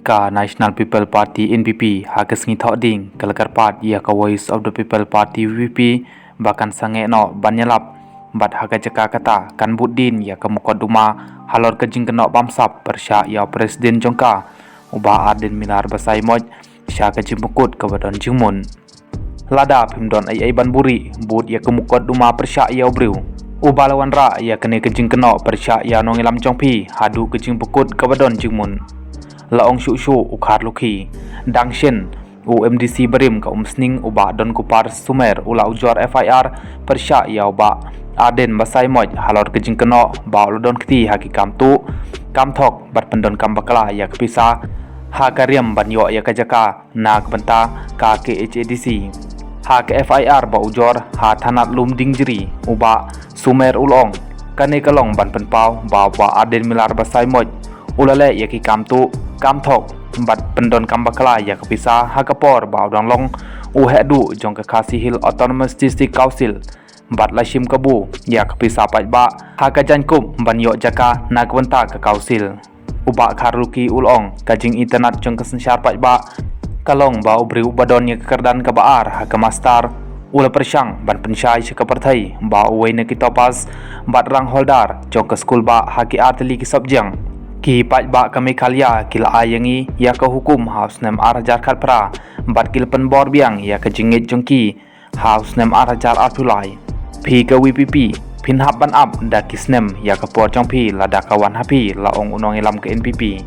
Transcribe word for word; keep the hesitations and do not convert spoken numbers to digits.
Ka National People Party N P P ha ka sngi Thohdieng ka la kyrpad ïa ka Voice of the People Party V P P ba kan sangeh noh ban ïalap bad ha ka jaka kata kan bud dien ïa ka mukotduma halor ka jingkynnoh bamsap pyrshah ïa u President jong ka, u Bah Ardent Miller Basaiawmoit, sha ka jingpynkut kaba don jingmut. Lada phim don ei ei ban buhrieh, bud ïa ka mukotduma pyrshah ïa u briew uba la wanrah ïa kane ka jingkynnoh pyrshah ïa u nongïalam jong phi haduh ka jingpynkut kaba don jingmut. La ong shuh shuh u Kharlukhi. Dang shen, u M D C barim ka Umsning, u Bah Donkupar Sumer, u la ujor F I R pyrshah ïa u Bah Ardent Basaiawmoit halor ka jingkynnoh ba u la don kti ha ki kam tuh kam thok bad pyndonkam bakla ïa ka pisa ha ka riam ban ïoh ïa ka jaka na ka bynta ka K H A D C. Ha ka F I R ba ujor ha thanat Lumdiengjri, u Bah Sumer u la ong, kane ka long ban pynpaw ba u Bah Ardent Miller Basaiawmoit u la leh ïa ki kam tuh kam thok bad pyndonkam bakla ïa ka pisa ha ka por ba u dang long u heh duh jong ka Khasi Hills Autonomous District Council bad la shim kabu ïa ka pisa paidbah ha ka jaiñkup ban ïoh jaka na ka bynta ka Council. U Bah Kharlukhi u la ong, ka jingitynnad jong ka synshar paidbah ka long ba u briew uba don ïa ka kyrdan kaba ar ha ka master u la pyrshang ban pynshai sha ka pyrthei ba uwei na ki toppers bad rank holder jong ka skul bah ha ki artylli ki subject. Ki paidbah ka Meghalaya ki la ai ïa ngi ïa ka hukum ha u snem ar hajar khatphra bad ki la pynbor biang ïa ka jingngeit jong ki ha u snem ar hajar arphew lai. Phi ka V P P phin hap ban ap da ki snem ïa ka por jong phi lada ka wan ha phi, la ong u nongïalam ka N P P.